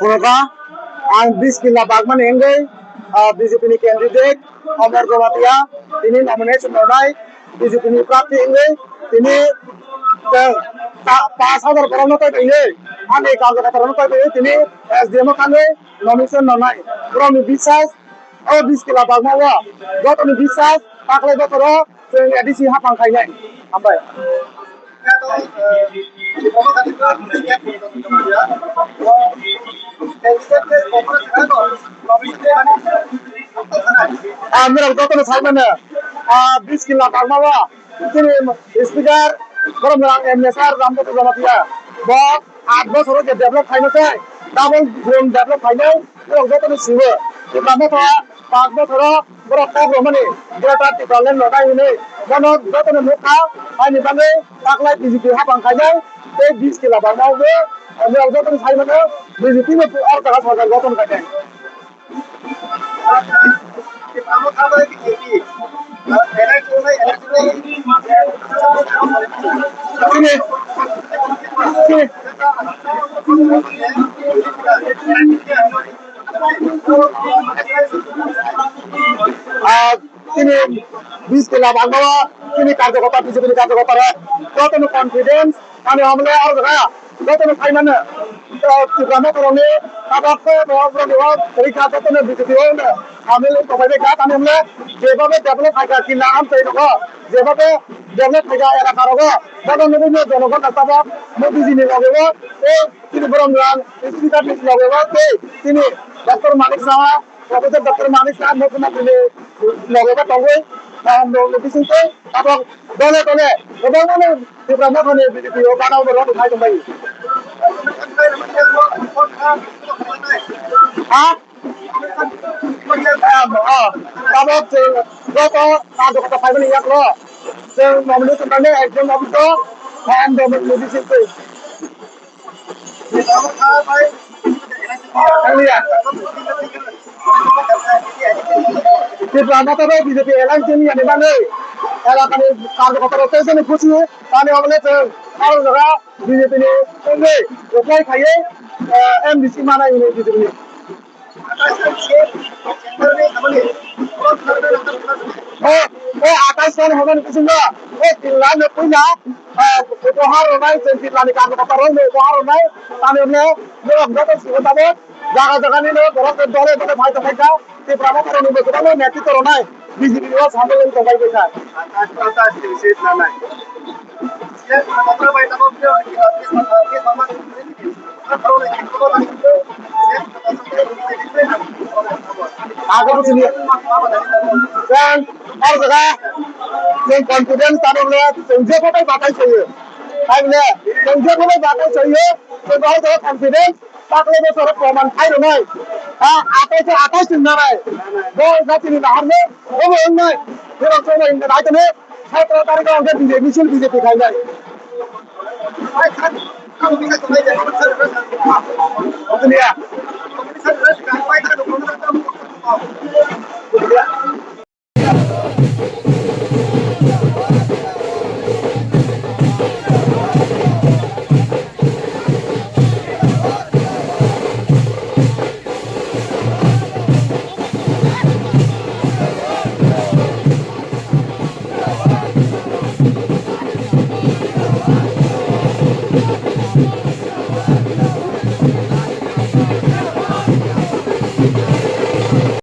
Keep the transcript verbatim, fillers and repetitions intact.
Phunukha, ang bish kila bagmani wngwi, ah, B J P ni candidate Amar Jamatia tini nomination rwnai, B J P ni prarthi wngwi tini, eh, ta-, pash hajar borokno taiwi ani karjokatarokno taiwi tini S D M o thangwi nomination rwnai. Borokni biswas o bish kila bagma o jotoni biswas taklai bosoro chwng A D C hapang khainai. Hambai. Ah, norok jotono sai mano, ah, bish kila bagma o chini speaker borok norok M L A sir Ramdatta Jamatia bo aat bosoro je develop khaina chai, double gun develop khainai, norok jotono siwo. Tipra Motha paanch bosoro borok kok romani Greater Tipraland no nai hwnwi bono jotono nukha, haini bagwi taklai B J P hapang khainai tei bish kila bagma o bo norok jotono sai mano B J P no o jaga sorkar gothon khainai. Ah, tini bish kila bagma o tini karjokota, B J P ni karjokota rok jotono confidence, ani hamle aro jaga jotono sai mano. Tipra Motha rokni tabuk khe borok rokni o kwrwi kha jotono B J P o hamle tongbai kha, ani hamle jebhabe develop khai kha kila amtwi rogo, jebhabe develop khai kha elaka rogo, bono nugwi no jonogon rok tabuk Modi ji ni loge o tei tini borok rang speaker ni loge o tei tini Doctor Manik Saha, Professor Doctor Manik Saha, Mukhyamantri ni loge o tongwi, ah, no, no, bising tei tabuk dole dole kwbangma no Tipra Motha ni B J P o gana borok khai tongbai. Ha? Ah, tabuk chwng joto karjokota phaimani yaklo chwng nomination painai ekjon office o, ah, M D C twi. Ang liya. Tipra Motha bai B J P alliance ni yani bagwi elakani karjokota rok tei jani khusi tani ogle chwng aro jaga B J P ni wngwi reply khaiwi, eh, M D C manai hwnwi B J P ni. O, o athais san hwnmani bisingo o tin lakh no puila, eh, upahar rwnai, chwng tin lakh ni karjokota rokno upahar rwnai, tani hwnle norok joto sigo tabuk jaga jaga ni no borok dole dole phai tongkha, Tipra Motha rokni bo kwbangma netritw rwnai B J P o samung wng tongbai kha. Ako bo sini. Chwng, o jaga, chwng confidence tano le, chwng jebo bai batai sayo. Hai le, chwng jebo bai batai sayo, chwng o jaga confidence, takle bo soro proman khai rwnai. Ha, atai se atai chwng nanai. Bo jati ni nahar le, bo bo wngnai. Bo rok chwng nai, nai tene. Sotoro tarikh o hwnkhe B J P misil B J P khainai. Bujilia.